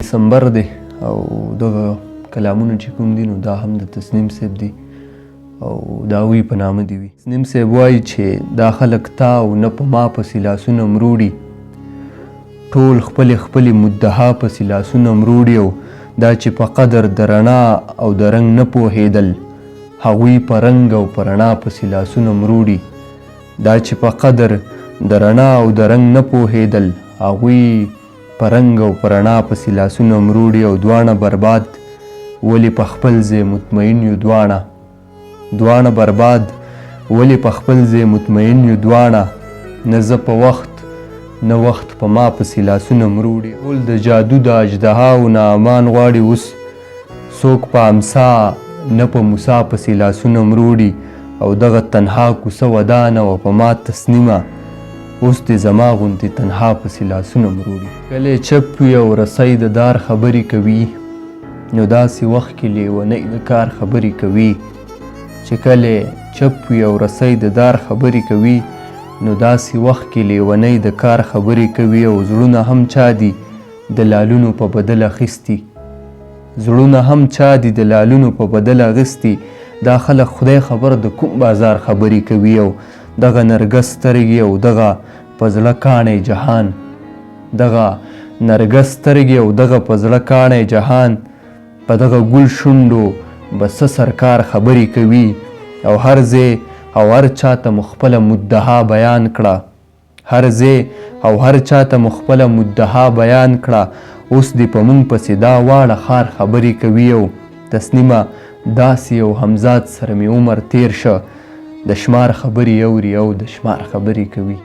دسمبر دی او دغه کلامونه چې کوم دي نو دا هم د تسنیم صاحب دي او د هغوی په نامه دي وي. تسنیم صاحب وایي چې دا خلک تا او نه په ما پسې لاسونه مروړي، ټول خپلې خپلې مدعا پسې لاسونه مروړي او دا چې په قدر د رڼا او د رنګ نه پوهېدل، هغوی په رنګ او په رڼا پسې لاسونه مروړي. دا چې په قدر د رڼا او د رنګ نه پوهېدل، هغوی په رنګ او په رڼا پسې لاسونه مروړي او دواړه برباد ولې په خپل ځای مطمئن یو دواړه. دواړه برباد ولې په خپل ځای مطمئن یو دواړه. نه زه په وخت نه وخت په ما پسې لاسونه مروړي. ټول د جادو د اژدهاو نه امان غواړي اوس څوک په امسا نه په موسی پسې لاسونه مروړي او دغه تنها کوڅه ودانه وه په ما تسنیمه اوس دې زما غوندې تنها پسې لاسونه مروړي. کلی چپ وي او رسۍ د دار خبرې کوي نو داسې وخت کې لیونۍ د کار خبرې کوي چې کلی چپ وي او رسۍ د دار خبرې کوي نو داسې وخت کې لیونۍ د کار خبرې کوي او زړونه هم چا دي د لالونو په بدل اخیستي زړونه هم چا دي د لالونو په بدل اغستي دا خلک خدای خبر د کوم بازار خبرې کوي او دغه نرګس سترګې او دغه په زړه کاڼی جهان دغه نرګس سترګې او دغه په زړه کاڼی جهان په دغه ګل شونډو به څه سرکار خبرې کوي او هر ځای او هر چاته مو خپله مدعا بیان کړه. هر ځای او هر چا ته مو خپله مدعا بیان کړه اوس دې په مونږ پسې دا واړه ښار خبرې کوي او تسنیمه داسې یو همزاد سره مې عمر تیر شه د شمار خبرې اوري او د شمار خبرې کوي.